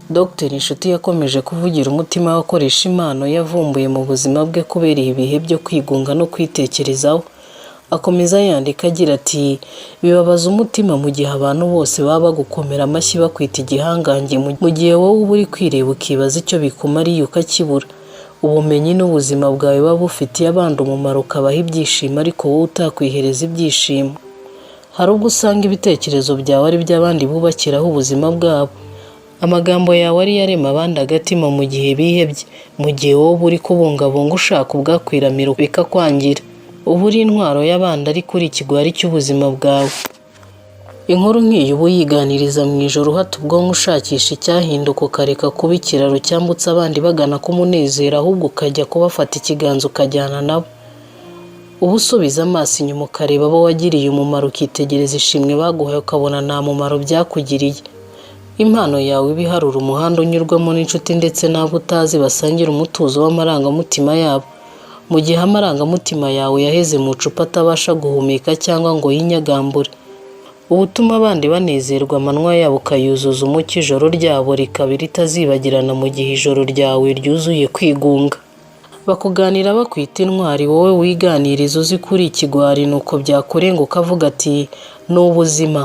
Dr Nshuti yakomeje kuvugira umutima we akoresha impano yavumbuye mu buzima bwe kubera ibihe byo kwigunga no kwitekerezaho. Akomeza yandika agira ati “Bibabaza umutima mu gihe abantu bose baba bagukomera amashyi bakwita igihangange mu gihe wowe uba uri kwireba ukibaza icyo bikumariye ukakibura. Ubumenyi n'ubuzima bwawe buba bufitiye abandi umumaro ukabaha ibyishimo ariko wowe utakwihereza ibyishimo. Hari ubwo usanga ibitekerezo byawe ari byo abandi bubakiraho ubuzima bwabo. Amagambo yawe ariyo arema abandi agatima mu gihe bihebye, mu gihe wowe uba uri kubungabunga ushaka ubwakwiramira bikakwangira. Uba uri intwaro y'abandi ariko uri ikigwari cy'ubuzima bwawe. Inkuru nk'iyi uba uyiganiriza mu ijoro uhata ubwonko ushakisha icyahinduka ukareka kuba ikiraro cyambutsa abandi bagana ku munezero ahubwo ukajya kubafata ikiganza ukajyana nabo. Uba usubiza amaso inyuma ukareba abo wagiriye umumaro ukitegereza ishimwe baguhaye ukabona nta mumaro byakugiriye. Impano yawe iba iharura umuhanda unyurwamo n'inshuti ndetse n'abo utazi basangira umutuzo w'amarangamutima yabo. Mu gihe amarangamutima yawe yaheze mu icupa atabasha guhumeka cyangwa ngo yinyagambure. Uba utuma abandi banezerwa amanywa yabo ukayuzuza umucyo ijoro ryabo rikaba iritazibagirana mu gihe ijoro ryawe ryuzuye kwigunga. Bakuganira bakwita intwari wowe wiganiriza uzi ko uri ikigwari nuko byakurenga ukavuga ati ni ubuzima.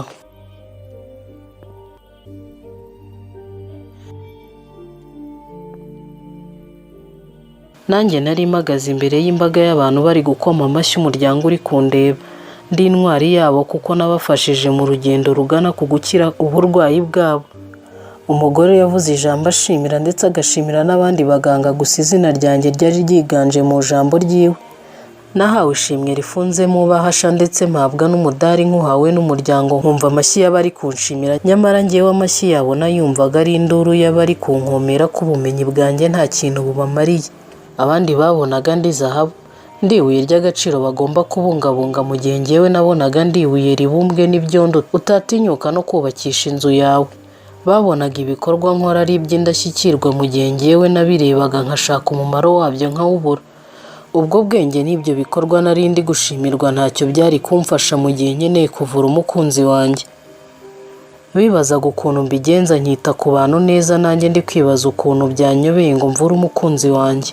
Nanjye nari mpagaze imbere y'imbaga y'abantu bari gukoma amashyi umuryango uri kundeba. Ndi intwari yabo kuko nabafashije mu rugendo rugana ku gukira uburwayi bwabo. Umugore yavuze ijambo ashimira ndetse agashimira n'abandi baganga gusa izina ryanjye ryari ryiganje mu ijambo ryiwe. Nahawe ishimwe rifunze mu bahasha ndetse mpabwa n'umudari nkuhawe n'umuryango nkumva amashyi y'abari kunshimira nyamara njyewe amashyi yabo nayumvaga ari induru y'abari kunkomera ko ubumenyi bwanjye nta kintu bubamariye. Abandi babonaga ndi zahabu, ndi ibuye ry'agaciro bagomba kubungabunga mu gihe njyewe nabonaga ndi ibuye ribumbwe n'ibyondo utatinyuka no kubakisha inzu yawe. Babonaga ibikorwa nkora ari iby'indashyikirwa mu gihe njyewe nabirebaga nkashaka umumaro wabyo nkawubura. Ubwo bwenge n'ibyo bikorwa nari ndi gushimirwa ntacyo byari kumfasha mu gihe nkeneye kuvura umukunzi wanjye. Bibazaga ukuntu mbigenza nkita ku bantu neza nanjye ndi kwibaza ukuntu byanyobeye ngo mvure umukunzi wanjye.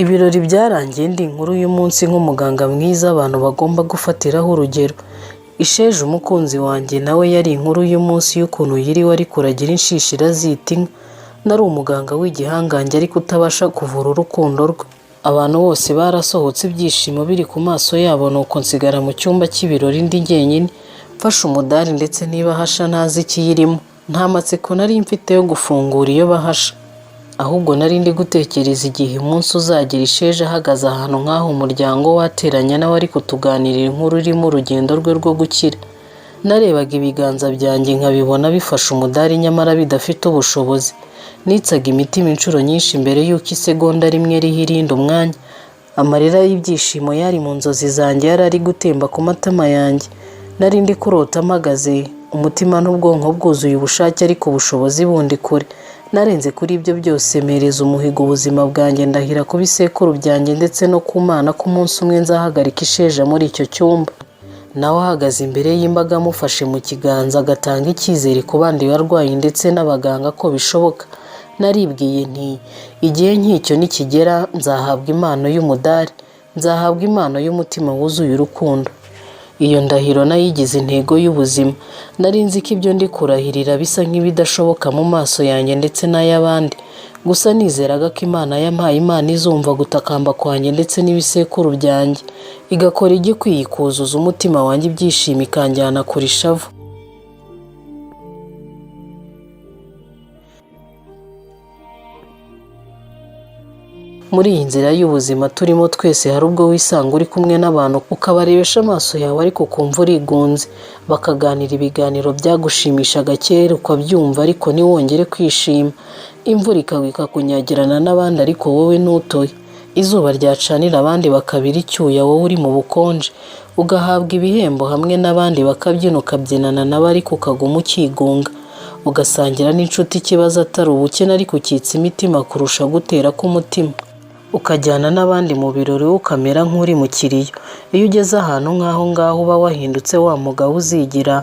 Ibirori byarangiye ndi inkuru y'umunsi nk'umuganga mwiza abantu bagomba gufatiraho urugero. Isheja umukunzi wanjye nawe yari inkuru y'umunsi y'ukuntu yiriwe ari kuragira inshishira zita inka. Nari umuganga w'igihangange ariko utabasha kuvura urukundo rwe. Abantu bose barasohotse ibyishimo biri ku maso yabo nuko nsigara mu cyumba cy'ibirori ndi jyenyine, mfashe umudari ndetse n'ibahasha ntazi ikiyirimo. Nta matsiko nari mfite yo gufungura iyo bahasha. Ahubwo nari ndi gutekereza igihe umunsi uzagera Isheja ahagaze ahantu nk'aho umuryango wateranye nawe ari kutuganirira inkuru irimo urugendo rwe rwo gukira. Narebaga ibiganza byanjye nkabibona bifashe umudari nyamara bidafite ubushobozi. Nitsaga imitima inshuro nyinshi mbere y'uko isegonda rimwe riha irindi umwanya. Amarira y'ibyishimo yari mu nzozi zanjye yari ari gutemba ku matama yanjye. Nari ndi kurota mpagaze, umutima n'ubwonko bwuzuye ubushake ariko ubushobozi bundi kure. Narenze kuri ibyo byose mpereza umuhigo ubuzima bwanjye ndahira ku bisekuru byanjye ndetse no ku Mana ko umunsi umwe nzahagarika isheja muri icyo cyumba. Nawe ahagaze imbere y'imbaga amufashe mu kiganza agatanga icyizere ku bandi barwayi ndetse n'abaganga ko bishoboka. Naribwiye nti igihe nk'icyo nikigera nzahabwa impano y'umudari, nzahabwa impano y'umutima wuzuye urukundo. Iyo ndahiro nayigize intego y'ubuzima. Nari nzi ko ibyo ndi kurahirira bisa nk'ibidashoboka mu maso yanjye ndetse n'ay'abandi. Gusa nizeraga ko Imana yampaye Imana izumva gutakamba kwanjye ndetse n'ibisekuru byanjye, igakora igikwiye ikuzuza umutima wanjye ibyishimo ikanjyana kure ishavu. Muri iyi nzira y'ubuzima turimo twese hari ubwo wisanga uri kumwe n'abantu ukabarebesha amaso yawe ariko ukumva urigunze, bakaganira ibiganiro byagushimishaga kera ukabyumva ariko ntiwongere kwishima, imvura ikagwa ikakunyagirana n'abandi ariko wowe ntutohe, izuba ryacanira abandi bakabira icyuya wowe uri mu bukonje, ugahabwa ibihembo hamwe n'abandi bakabyina ukabyinana nabo ariko ukaguma ukigunga, ugasangira n'inshuti ikibazo atari ubukene ariko ukitsa imitima kurusha gutera k'umutima. Ukajyana n'abandi mu birori, wowe ukamera nk'uri mu kiriyo. Iyo ugeze ahantu nk'aho ngaho uba wahindutse wa mugabo uzigira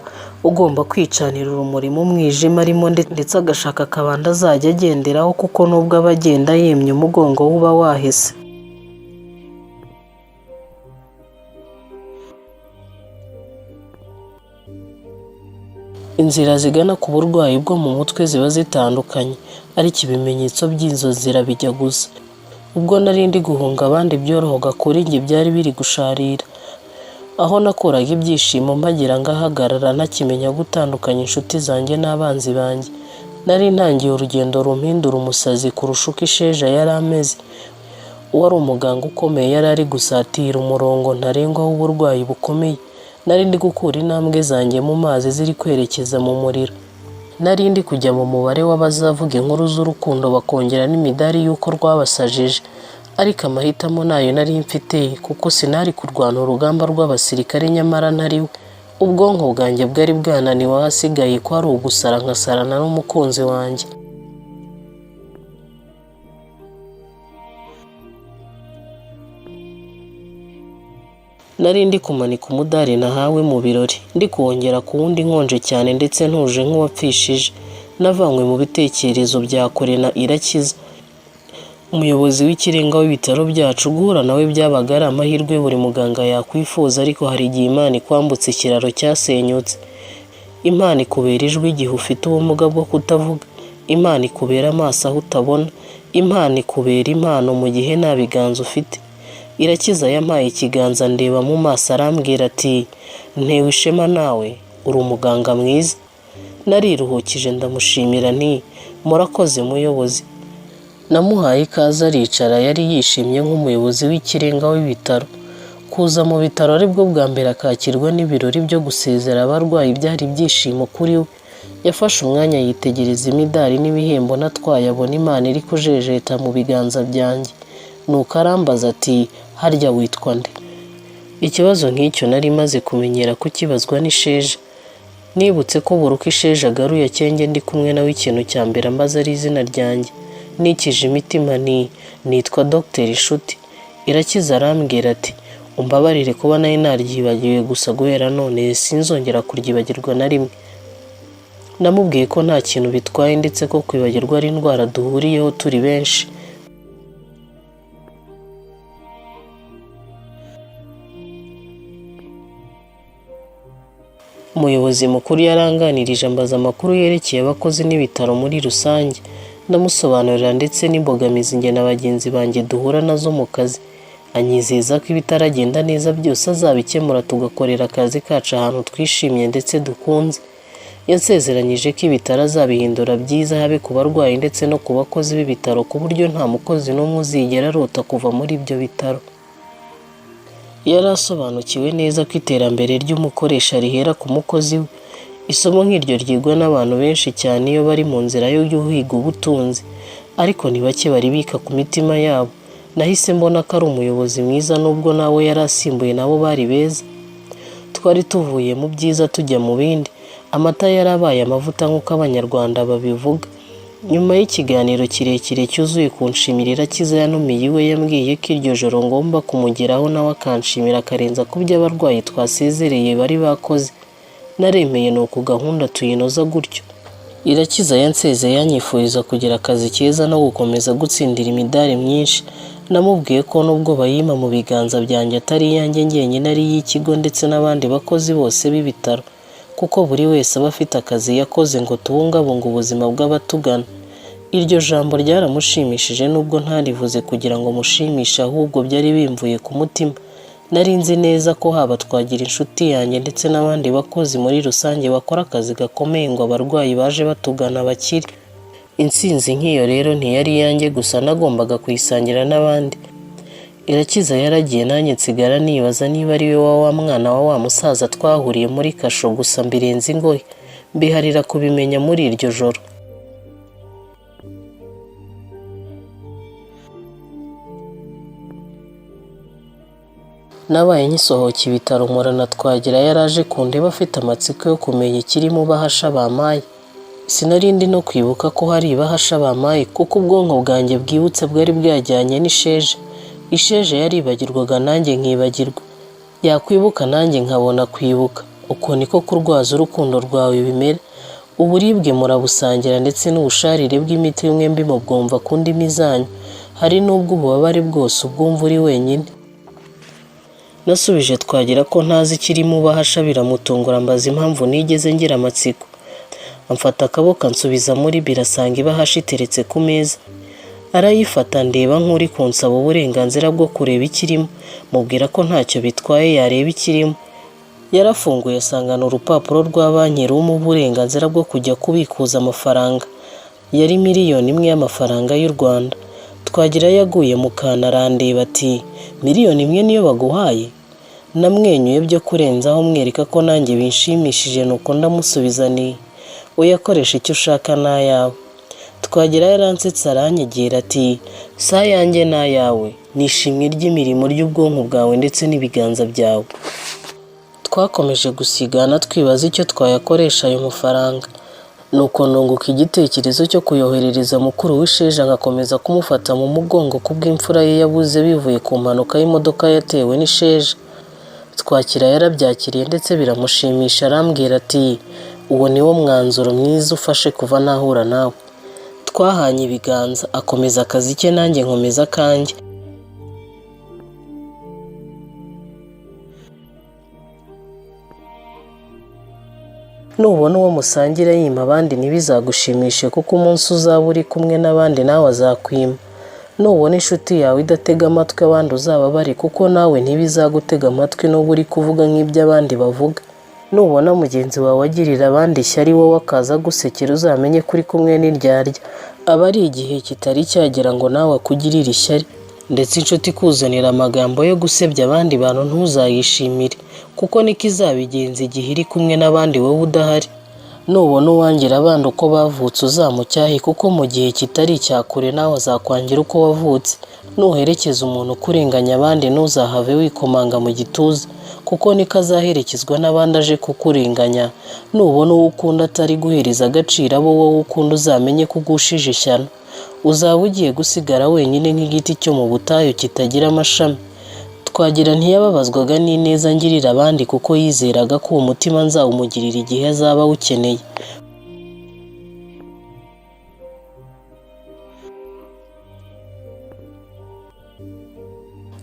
ugomba kwicanira urumuri mu mwijima arimo, ndetse agashaka akabando azajya agenderaho, kuko nubwo aba agenda yemye umugongo we uba wahese. Inzira zigana ku burwayi bwo mu mutwe ziba zitandukanye, ariko ibimenyetso by'izo nzira bijya gusa. Ubwo nari ndi guhunga abandi, byorohaga kuri njye byari biri gusharira. Aho nakuraga ibyishimo mpagira ngahagarara, ntakimenya gutandukanya inshuti zanjye n'abanzi banjye. Nari ntangiye urugendo rumpindura umusazi kurusha uko isheja yari ameze. Uwari umuganga ukomeye yari ari gusatira umurongo ntarengwa w'uburwayi bukomeye. Nari ndi gukura intambwe zanjye mu mazi ziri kwerekeza mu muriro. Nari ndi kujya mu mubare w'abazavuga inkuru z'urukundo bakongera n'imidari y'uko rwabasajije. Ariko amahitamo ntayo nari mfite, kuko sinari kurwana urugamba rw'abasirikare nyamara ntari we. Ubwonko bwanjye bwari bwananiwe, ahasigaye kwari ugusara nkasarana n'umukunzi wanjye. Nari ndi kumanika umudari nahawe mu birori, ndi kuwongera ku wundi, nkonje cyane ndetse ntuje nk'uwapfishije. Navanywe mu bitekerezo bya kure na Irakiza, umuyobozi w'ikirenga w'ibitaro byacu. Guhura nawe byabaga ari amahirwe buri muganga yakwifuza, ariko hari igihe Imana ikwambutsa ikiraro cyasenyutse. Imana ikubera ijwi igihe ufite ubumuga bwo kutavuga. Imana ikubera amaso aho utabona. Imana ikubera impano mu gihe nta biganza ufite. Irakiza yampaye ikiganza ndeba mu maso, arambwira ati: "Ntewe ishema nawe, uri umuganga mwiza." Nariruhukije ndamushimira nti: "Murakoze muyobozi." Namuhaye ikaze aricara, yari yishimye nk'umuyobozi w'ikirenga w'ibitaro. Kuza mu bitaro aribwo bwa mbere akakirwa n'ibirori byo gusezera abarwayi byari ibyishimo kuri we. Yafashe umwanya yitegereza imidari n'ibihembo natwaye, abona Imana iri kujejeta mu biganza byanjye. Nuko arambaza ati: "Harya witwa nde?" Ikibazo nk'icyo nari maze kumenyera kukibazwa n'isheja. Nibutse ko buri uko isheja agaruye akenge ndi kumwe nawe, ikintu cya mbere ambaza ari izina ryanjye. Nikije imitima nti: "Nitwa Dr Inshuti." Irakiza arambwira ati: "Umbabarire kuba nari naryibagiwe, gusa guhera none sinzongera kuryibagirwa na rimwe." Namubwiye ko nta kintu bitwaye, ndetse ko kwibagirwa ari indwara duhuriyeho turi benshi. Umuyobozi mukuru yaranganirije ambaza amakuru yerekeye abakozi n'ibitaro muri rusange. Ndamusobanurira ndetse n'imbogamizi njye na bagenzi banjye duhura nazo mu kazi. Anyizeza ko ibitaragenda neza byose azabikemura, tugakorera akazi kacu ahantu twishimye ndetse dukunze. Yansezeranyije ko ibitaro azabihindura byiza, habe ku barwayi ndetse no ku bakozi b'ibitaro, ku buryo nta mukozi n'umwe uzigera arota kuva muri ibyo bitaro. Yari asobanukiwe neza ko iterambere ry'umukoresha rihera ku mukozi we. Isomo nk'iryo ryigwa n'abantu benshi cyane iyo bari mu nzira yo guhiga ubutunzi, ariko ni bake baribika ku mitima yabo. Nahise mbona ko ari umuyobozi mwiza, nubwo nawe yari asimbuye nabo bari beza. Twari tuvuye mu byiza tujya mu bindi. Amata yarabaye amavuta nk'uko Abanyarwanda babivuga. Nyuma y'ikiganiro kirekire cyuzuye kunshimira, Irakiza yanumiye iwe, yambwiye ko iryo joro ngomba kumugeraho nawe akanshimira akarenza ku byo abarwayi twasezereye bari bakoze. Naremeye, nuko gahunda tuyinoza gutyo. Irakiza yansezeye yanyifuriza kugira akazi keza no gukomeza gutsindira imidari myinshi. Namubwiye ko nubwo bayimpa mu biganza byanjye atari iyanjye njyenyine, ari iy'ikigo ndetse n'abandi bakozi bose b'ibitaro, kuko buri wese aba afite akazi yakoze ngo tubungabunge ubuzima bw'abatugana. Iryo jambo ryaramushimishije, nubwo ntarivuze kugira ngo mushimishe, ahubwo byari bimvuye ku mutima. Nari nzi neza ko haba Twagira inshuti yanjye ndetse n'abandi bakozi muri rusange bakora akazi gakomeye ngo abarwayi baje batugana bakire. Intsinzi nk'iyo rero ntiyari iyanjye gusa, nagombaga kuyisangira n'abandi. Irakiza yaragiye, nanjye nsigara nibaza niba ari we wa mwana wa wa musaza twahuriye muri kasho, gusa mbirenze ingohe, mbiharira kubimenya muri iryo joro. Nabaye ngisohoka ibitaro mpura na Twagira, yari aje kundeba afite amatsiko yo kumenya ikiri mu bahasha bampaye. Sinari ndi no kwibuka ko hari ibahasha bampaye, kuko ubwonko bwanjye bwibutse bwari bwajyanye n'isheja. Isheja yaribagirwaga nanjye nkibagirwa, yakwibuka nanjye nkabona kwibuka. Uko niko kurwaza urukundo rwawe bimera. Uburibwe murabusangira, ndetse n'ubusharire bw'imiti mwembi mubwumva ku ndimi zanyu. Hari n'ubwo ububabare bwose ubwumva uri wenyine. Nasubije Twagira ko ntazi ikiri mu bahasha, biramutungura, mbaza impamvu nigeze ngira amatsiko. Amfata akaboko ansubiza muri biro, asanga ibahasha iteretse ku meza. Arayifata, ndeba nk'uri kunsaba uburenganzira bwo kureba ikirimo. Mubwira ko ntacyo bitwaye yareba ikirimo. Yarafunguye asangana urupapuro rwa banki rumuha uburenganzira bwo kujya kubikuza amafaranga. Yari 1 miliyoni y'amafaranga y'u Rwanda. Twagira yaguye mu kantu, arandeba ati: "1 miliyoni niyo baguhaye?" Namwenyuye byo kurenzaho, mwereka ko nanjye binshimishije, nuko ndamusubiza ni: "Uyakoresha icyo ushaka, ni ayawe." Twagira yaransetse, aranyegera ati: "Si ayanjye, ni ayawe, ni ishimwe ry'imirimo ry'ubwonko bwawe ndetse n'ibiganza byawe." Twakomeje gusigana twibaza icyo twayakoresha ayo mafaranga, nuko nunguka igitekerezo cyo kuyoherereza mukuru w'Isheja, nkakomeza kumufata mu mugongo kubw'imfura ye yabuze bivuye ku mpanuka y'imodoka yatewe n'isheja. Twakira yarabyakiriye ndetse biramushimisha, arambwira ati: "Uwo ni wo mwanzuro mwiza ufashe kuva nahura nawe." Twahanye ibiganza, akomeza akazi ke nanjye nkomeza akanjye. Nubona uwo musangira yima abandi, ntibizagushimishe, kuko umunsi uzaba uri kumwe n'abandi nawe azakwima. Nubona inshuti yawe idatega amatwi abandi, uzababare, kuko nawe ntibizagutega amatwi n'uba uri kuvuga nk'ibyo abandi bavuga. Nubona mugenzi wawe agirira abandi ishyari, wowe akaza agusekera, uzamenye ko uri kumwe n'indyarya. Aba ari igihe kitari cyagera ngo nawe akugirire ishyari. Ndetse inshuti ikuzanira amagambo yo gusebya abandi bantu, ntuzayishimire, kuko niko izabigenza igihe iri kumwe n'abandi wowe udahari. Nubona uwangira abandi uko bavutse, uzamucyahe, kuko mu gihe kitari icya kure nawe azakwangira uko wavutse. Nuherekeza umuntu ukurenganya abandi, ntuzahave wikomanga mu gituza, kuko niko azaherekezwa n'abandi aje kukurenganya. Nubona uwo ukunda atari guhereza agaciro abo wowe ukunda, uzamenye ko ugushije ishyano. Uzaba ugiye gusigara wenyine nk'igiti cyo mu butayu kitagira amashami. Twagira ntiyababazwaga n'ineza ngirira abandi, kuko yizeraga ko uwo mutima nzawumugirira igihe azaba awukeneye.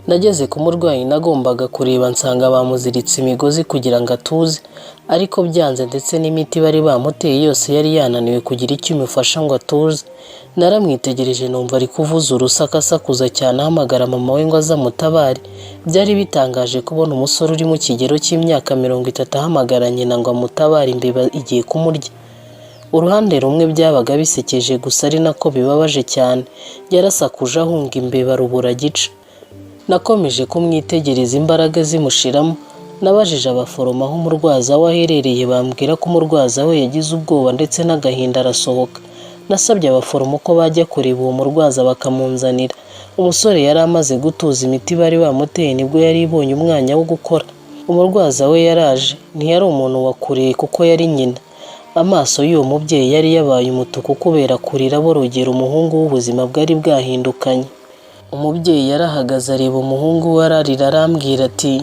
Nageze ku murwayi nagombaga kureba, nsanga bamuziritse imigozi kugira ngo atuze, ariko byanze, ndetse n'imiti bari bamuteye yose yari yananiwe kugira icyo imufasha ngo atuze. Naramwitegereje numva ari kuvuza urusaku, asakuza cyane, ahamagara mama we ngo aze amutabare. Byari bitangaje kubona umusore uri mu kigero cy'imyaka 30 ahamagara nyina ngo amutabare, imbeba igiye kumurya. Uruhande rumwe byabaga bisekeje gusa ari nako bibabaje cyane. Yarasakuje ahunga imbeba rubura gica. Nakomeje kumwitegereza, imbaraga zimushiramo. Nabajije abaforomo aho umurwaza we aherereye, bambwira ko umurwaza we yagize ubwoba ndetse n'agahinda arasohoka. Nasabye abaforomo ko bajya kureba uwo murwaza bakamunzanira. Umusore yari amaze gutuza, imiti bari bamuteye nibwo yari ibonye umwanya wo gukora. Umurwaza we yaraje, ntiyari umuntu wa kure kuko yari nyina. Amaso y'uwo mubyeyi yari yabaye umutuku kubera kurira aborogera umuhungu w'ubuzima bwari bwahindukanye. Umubyeyi yarahagaze areba umuhungu we ararira, arambwira ati: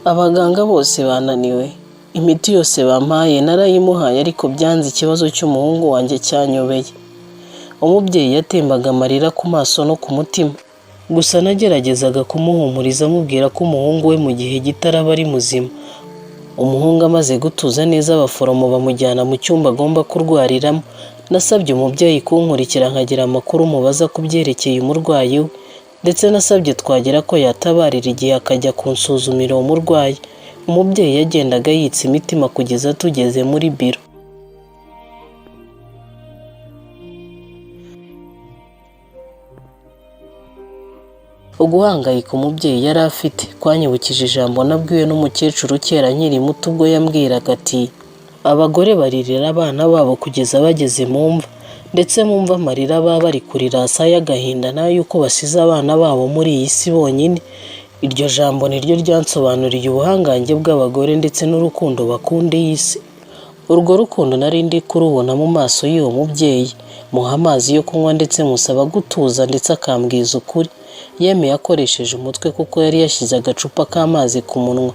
"Abaganga bose bananiwe, imiti yose bampaye narayimuhaye ariko byanze, ikibazo cy'umuhungu wanjye cyanyobeye." Umubyeyi yatembaga amarira ku maso no ku mutima. Gusa nageragezaga kumuhumuriza, amubwira ko umuhungu we mu gihe gito araba ari muzima. Umuhungu amaze gutuza neza, abaforomo bamujyana mu cyumba agomba kurwariramo. Nasabye umubyeyi kunkurikira nkagira amakuru mubaza ku byerekeye umurwayi we, ndetse nasabye Twagera ko yatabarira igihe akajya kunsuzumira uwo murwayi. Umubyeyi yagendaga yitsa imitima kugeza tugeze muri biro. Uguhangayika umubyeyi yari afite kwanyibukije ijambo nabwiwe n'umukecuru kera nkiri muto, ubwo yambwiraga ati: "Abagore baririra abana babo kugeza bageze mu mva, ndetse mu mva amarira baba bari kurira asa y'agahinda n'ay'uko basize abana babo muri iyi si bonyine." Iryo jambo niryo ryansobanuriye ubuhangange bw'abagore ndetse n'urukundo bakunda iyi si. Urwo rukundo nari ndi kurubona mu maso y'uwo mubyeyi. Muha amazi yo kunywa ndetse musaba gutuza ndetse akambwiza ukuri. Yemeye akoresheje umutwe kuko yari yashyize agacupa k'amazi ku munwa.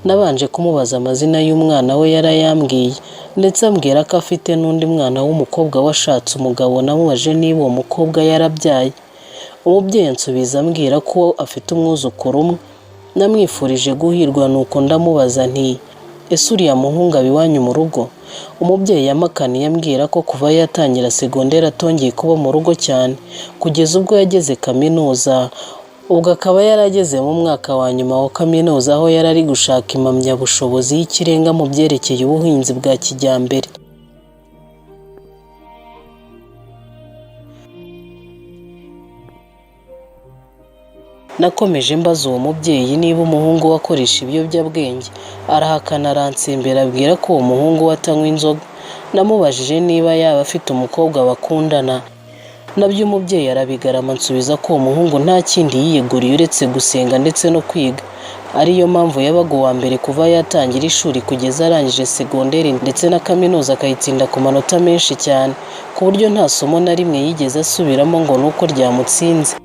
Nabanje kumubaza amazina y'umwana we, yarayambwiye ndetse ambwira ko afite n'undi mwana w'umukobwa washatse umugabo. Namubajije niba uwo mukobwa yarabyaye. Umubyeyi ansubiza ambwira ko afite umwuzukuru umwe. Namwifurije guhirwa, nuko ndamubaza nti: "Ese uriya muhungu aba iwanyu mu rugo?" Umubyeyi yamakaniye ambwira ko kuva yatangira segonderi atongeye kuba mu rugo cyane kugeza ubwo yageze kaminuza, ubwo akaba yarageze mu mwaka wa nyuma wa kaminuza, aho yari ari gushaka impamyabushobozi y'ikirenga mu byerekeye ubuhinzi bwa kijyambere. Nakomeje mbaza uwo mubyeyi niba umuhungu we akoresha ibiyobyabwenge, arahakana, aransembera, abwira ko uwo muhungu we atanywa inzoga. Namubajije niba yaba afite umukobwa bakundana, nabyo umubyeyi arabigarama, ansubiza ko uwo muhungu nta kindi yiyeguriye uretse gusenga ndetse no kwiga, ariyo mpamvu yabaga uwa mbere kuva yatangira ishuri kugeza arangije segonderi, ndetse na kaminuza akayitsinda ku manota menshi cyane, ku buryo nta somo na rimwe yigeze asubiramo ngo ni uko ryamutsinze.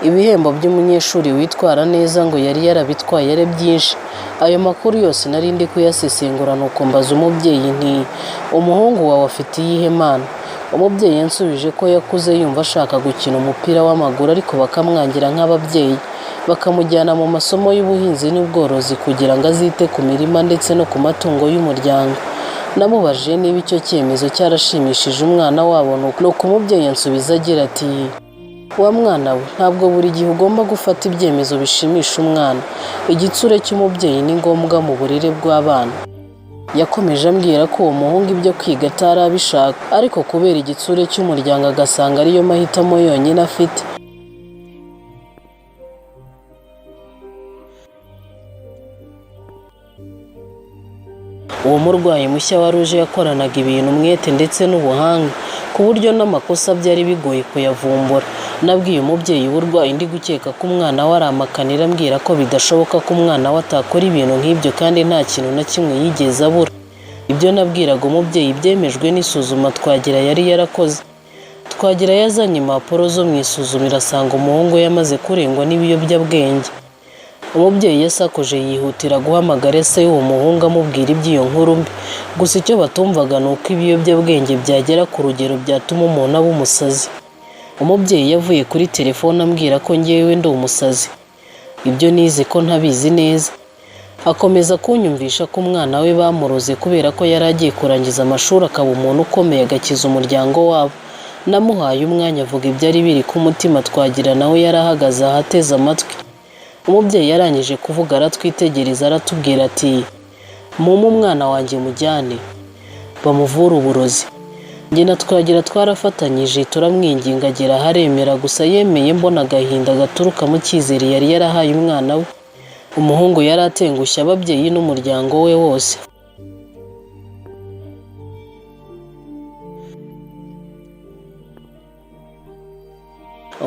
Ibihembo by'umunyeshuri witwara neza ngo yari yarabitwaye ari byinshi. Ayo makuru yose nari ndi kuyasesengura, nuko mbaza umubyeyi nti: "Umuhungu wawe afite iyihe mpano?" Umubyeyi yansubije ko yakuze yumva ashaka gukina umupira w'amaguru, ariko bakamwangira nk'ababyeyi, bakamujyana mu masomo y'ubuhinzi n'ubworozi kugira ngo azite ku mirima ndetse no ku matungo y'umuryango. Namubajije niba icyo cyemezo cyarashimishije umwana wabo, nuko umubyeyi ansubiza agira ati: "Wa mwana we, ntabwo buri gihe ugomba gufata ibyemezo bishimisha umwana. Igitsure cy'umubyeyi ni ngombwa mu burere bw'abana." Yakomeje ambwira ko uwo muhungu ibyo kwiga atari abishaka, ariko kubera igitsure cy'umuryango agasanga ariyo mahitamo yonyine afite. Uwo murwayi mushya wari uje yakoranaga ibintu umwete ndetse n'ubuhanga, ku buryo n'amakosa byari bigoye kuyavumbura. Nabwiye umubyeyi w'urwayi ndi gukeka ko umwana we aramakanira, ambwira ko bidashoboka ko umwana we atakora ibintu nk'ibyo kandi nta kintu na kimwe yigeze abura. Ibyo nabwiraga umubyeyi byemejwe n'isuzuma Twagira yari yarakoze. Twagira yazanye impapuro zo mu isuzumiro, asanga umuhungu yamaze kurengwa n'ibiyobyabwenge. Umubyeyi yasakuje yihutira guhamagara se w'uwo muhungu, amubwira iby'iyo nkuru mbi. Gusa icyo batumvaga ni uko ibiyobyabwenge byagera ku rugero byatuma umuntu aba umusazi. Umubyeyi yavuye kuri telefone ambwira ko ngewe ndi umusazi, ibyo nize ko ntabizi neza. Akomeza kunyumvisha ko umwana we bamuroze kubera ko yari agiye kurangiza amashuri akaba umuntu ukomeye, agakiza umuryango wabo. Namuhaye umwanya avuga ibyari biri ku mutima. Twagira nawe yari ahagaze ahateze amatwi. Umubyeyi yarangije kuvuga aratwitegereza, aratubwira ati: "Mumpe umwana wanjye mujyane bamuvure uburozi." Njye na Twagira twarafatanyije turamwinginga agera aharemera. Gusa yemeye mbona agahinda gaturuka mu cyizere yari yarahaye umwana we. Umuhungu yari atengushye ababyeyi n'umuryango we wose.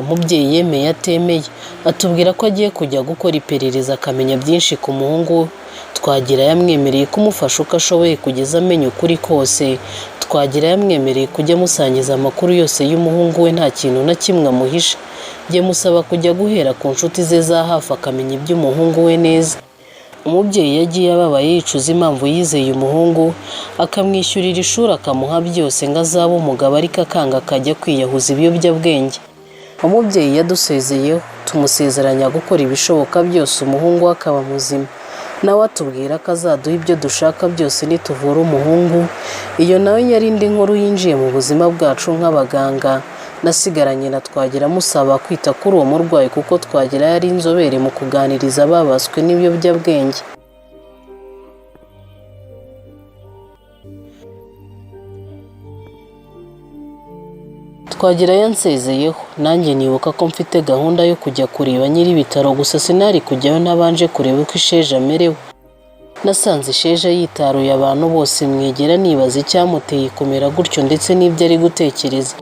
Umubyeyi yemeye atemeye, atubwira ko agiye kujya gukora iperereza akamenya byinshi ku muhungu we. Twagira yamwemereye kumufasha uko ashoboye kugeza amenya ukuri kose. Twagira yamwemereye kujya amusangiza amakuru yose y'umuhungu we, nta kintu na kimwe amuhisha. Njye musaba kujya guhera ku nshuti ze za hafi akamenya iby'umuhungu we neza. Umubyeyi yagiye ababaye, yicuza impamvu yizeye umuhungu we, akamwishyurira ishuri, akamuha byose ngo azabe umugabo, ariko akanga akajya kwiyahuza ibiyobyabwenge. Umubyeyi yadusezeyeho tumusezeranya gukora ibishoboka byose umuhungu we akaba muzima, nawe atubwira ko azaduha ibyo dushaka byose nituvura umuhungu. Iyo nawe yari indi nkuru yinjiye mu buzima bwacu nk'abaganga. Nasigaranye na Twagira musaba kwita kuri uwo murwayi, kuko Twagira yari inzobere mu kuganiriza ababaswe n'ibiyobyabwenge. Twagira yansezeyeho, nanjye nibuka ko mfite gahunda yo kujya kureba nyir'ibitaro, gusa sinari kujyayo ntabanje kureba uko Isheja amerewe. Nasanze Isheja yitaruye abantu bose, mwegera nibaza icyamuteye kumera gutyo ndetse n'ibyo ari gutekereza.